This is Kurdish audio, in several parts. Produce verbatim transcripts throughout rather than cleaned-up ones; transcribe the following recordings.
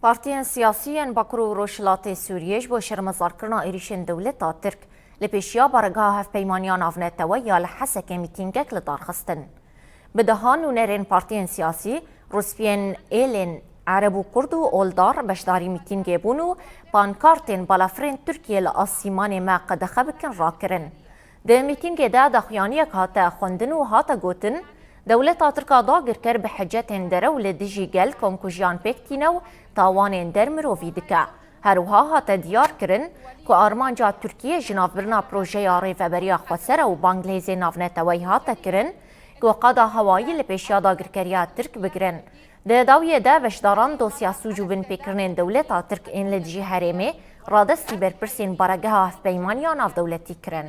Partiyên siyasî yên Bakur û Rojhilatê Sûriyê ji bo şermezarkirina êrîşên dewleta Tirk li pêşiya baregeha Hevpeymaniya Navneteweyî ya li Hesekê mîtîngek li dar xistin. Bi dehan nûnerên partiyên siyasî, rûspiyên êlên Ereb û Kurd û Oldar beşdarî mîtîngê bûn û pankartên balafirên Tirkiyê li asîmanê me qedexe bikin rakirin. Di mîtîngê de daxuyaniyek hate xwendin û hate gotin, Dewleta Tirk a dagirker bi hicetên derew li dijî gel komkujiyan pêk tîne û tawanên der mirovî dike. Her wiha hate diyar kirin ku armanca Tirkiyê ji navbirina projeya Rêveberiya Xwesere û Banglêzê Navneteweyî hate kirin ku qada hewayî li pêşiya dagirkeriya Tirk bigirin. Di dawiyê de beşdaran dosya sûc û binpêkirinên dewleta Tirk ên li dijî herêmê radestî berpirsên baregeha Hevpeymaniya Navdewletî kirin.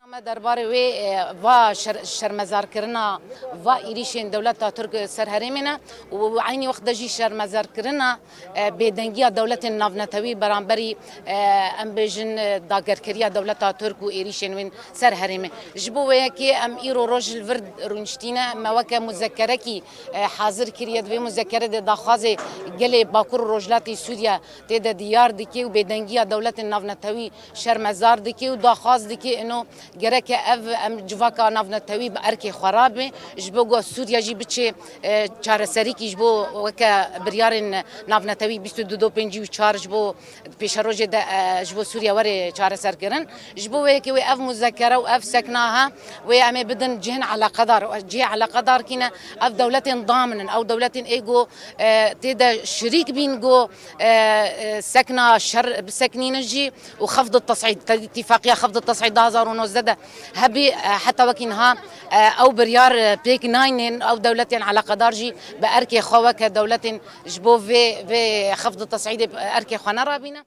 Me derbarê wê, e, va şer-, şermezarkirina va êrîşên dewleta Tirk ser herêmê ne û eynî wext de jî şermezarkirina, e, bêdengiya dewletên navnetewî beramberî, e, em bêjin, e, dagerkeriya dewleta Tirk û êrîşên wên ser herêmê. Ji bo wê yekê em îro roj li vir rûniştîne, me weke muzekerekî, e, hazir kiriye. Di vê muzekere de daxwazê gelê Bakur û Rojhilatê Sûriye tê de diyar dike û bêdengiya dewletên navnetewî şermezar dike û daxwaz dike ino gereke ev em civaka navnetewî bi erkê xwe rabe, ji bo ku Sûriye jî biçe, e, çareserîkî ji bo weke biryarên navnetewî bîst û du do pêncî û çar ji bo pêşerojê de, e, ji bo Sûriye were çareserkirin. Ji bo wê yekê wê ev muzekere û ev sekna ha, wê em ê bidin cihên eleqedar. Cihê eleqedar kî ne? Ev dewletên damin in, ew dewletên ê ku, e, tê de şirîk bîn ku, e, e, sekna şer biseknînin jî û xefd tes'îd, te-, îtîfaqiya xefd tes'îd du hazar û nozdeh de hebî, e, heta wekî niha, e, ew biryar, e, pêk nayînin, ew dewletên eleqedar jî bi erkê xwe weke dewletên ji bo vê, vê xefd tes'îdê bi erkê xwe nerabîne.